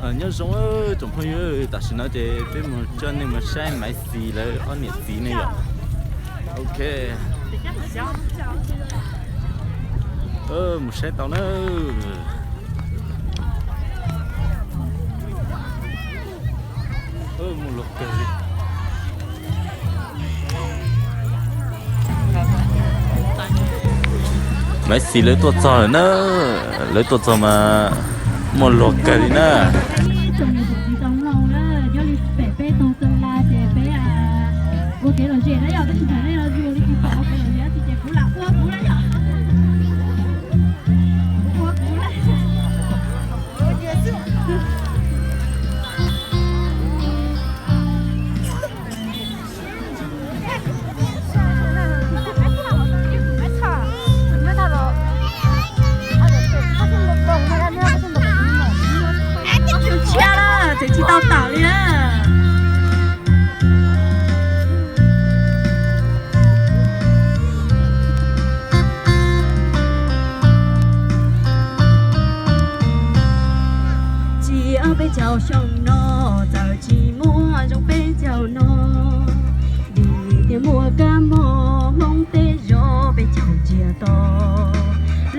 Nyob zoo tsoom phooj ywg, tam sim no ces peb mus coj nej mus saib Maiv Xis lawv ob niam txiv ne yom. Ok, mus saib tau na. Mus los kawg li. Maiv Xis lawv tuaj txog lawm na, lawv tuaj txog mas muaj luag kawg li na. Tsoom niam tsoom txiv tau mloog na, nyob li pem peb tog Xeem Las ces peb ua kev lom zem na yom, tab sis thaum nej los ua li tsis pom ua kev lom zem ces kuv lam ua kuv na yom. Ua kuv na. Tsis tau tawm li na. Tsis ob peb caug xyoo no txawm tsis muaj zoo peb caug no, vim tias muaj kab mob Hmoob tej zos peb caug tsiag to.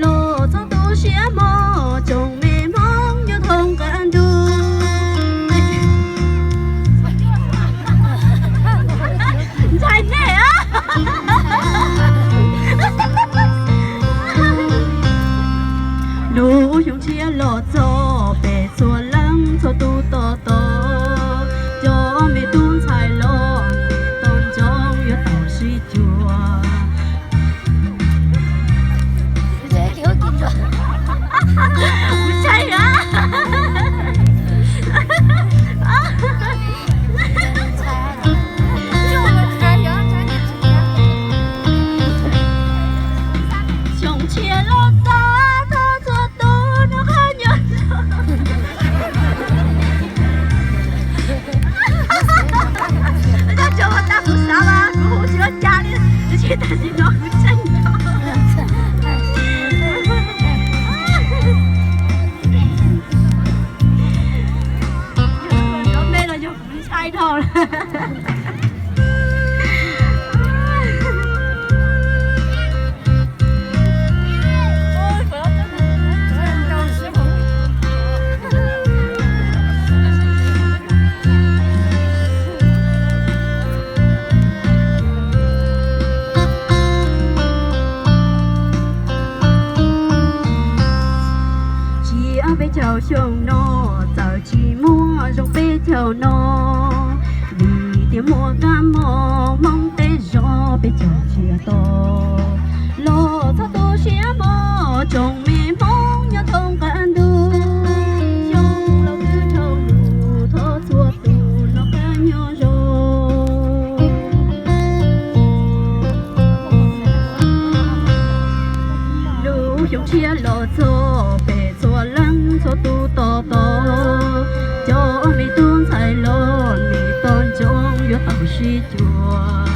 Los txhob tu siab mog tsoom me Hmoob nyob thoob qab ntuj. Ntshai nej. Lub xyoo tshiab los txog peb txhua leej txhua tus tos tos, cov me tub ntxhais los tos ntsoov yuav tau sib cuag. Xyoo tshiab los txog txhua tus noj qab nyob zoo. Koj tsuas ua tau kuv xav mas kuv hu tsis ua cas li, tiam sis tam sim no kuv tseem nco. Yog me los yog kuv ntshai dhau lawm. Tsis ob peb caug xyoo no txawm tsis muaj zoo peb caug no, vim tias muaj kab mob Hmoob tej zos peb caug tsiag to. Los txhob tu siab mog tsoom me Hmoob nyob thoob qab ntuj, xyoo laus twb dhau lug thov txhua tus noj qab nyob zoo. Lub xyoo tshiab los txog peb txhua leej txhua tus tos tos, cov me tub ntxhais los nim tos ntsoov yuav tau sib cuag.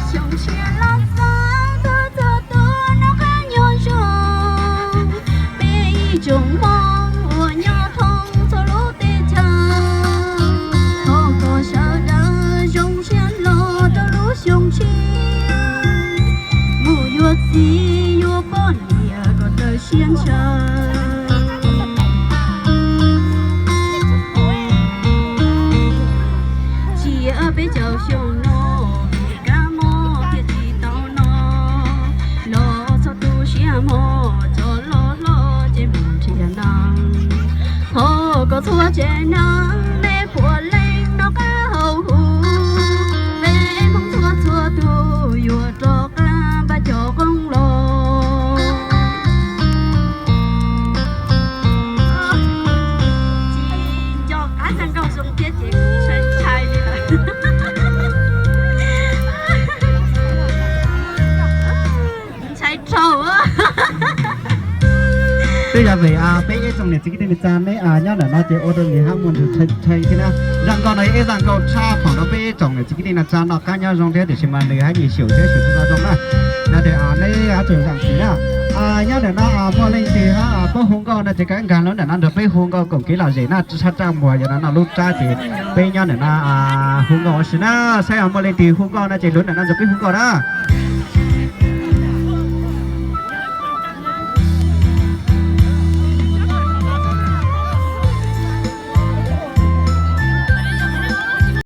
Xyoo tshiab los txog txhua tus noj qab nyob zoo, peb ib tsoom Hmoob uas nyob thoob txhua lub teb chaws, thov kom sawv daws zoo siab hlo rau lub xyoo tshiab, mus yuav txiv yuav poj niam kom txawj siab ntshaw. Tsis ob peb caug xyoo no, kab mob thiaj tsis tau no, los txhob tu siab mog cov loj hlob ces mus nrhiav neeb. Thov kom txhua tsev neeg nej puav leej noj qab haus huv, peb Hmoob txhua txhua tus yuav rov qab npaj cov qoob loo. Tsis nco qab xya nkauj zoo thiab ces ntshai ntshai li lawm. Ntshai dhau. Twb yog vim peb ib Niam txiv kwv tij neej tsa, neb nyob ntawm no ces ua rau nws hab muaj nws tshee thiab na. Zaj nkauj no ib zaj nkauj tshaj phoom rau peb tsoom niam txiv kwv tij neej tsa noj qab nyob zoo thiab, tiam sis mas nws hab nyuam xyaum thiab xyaum tsis tau zoo na. Yog tias neb hab tsuas zam txim na. Nyob ntawm no muaj leej twg hab paub hu nkauj no ces kav nkag lub ntawm no nrog peb hu nkauj koom kev lom zem na. Tshaj raj muag yog no noj lub tsab ces peb nyob ntawm no hu nkauj ua si na. Saib muaj leej twg hu nkauj no ces lub ntawm no nrog peb hu nkauj na.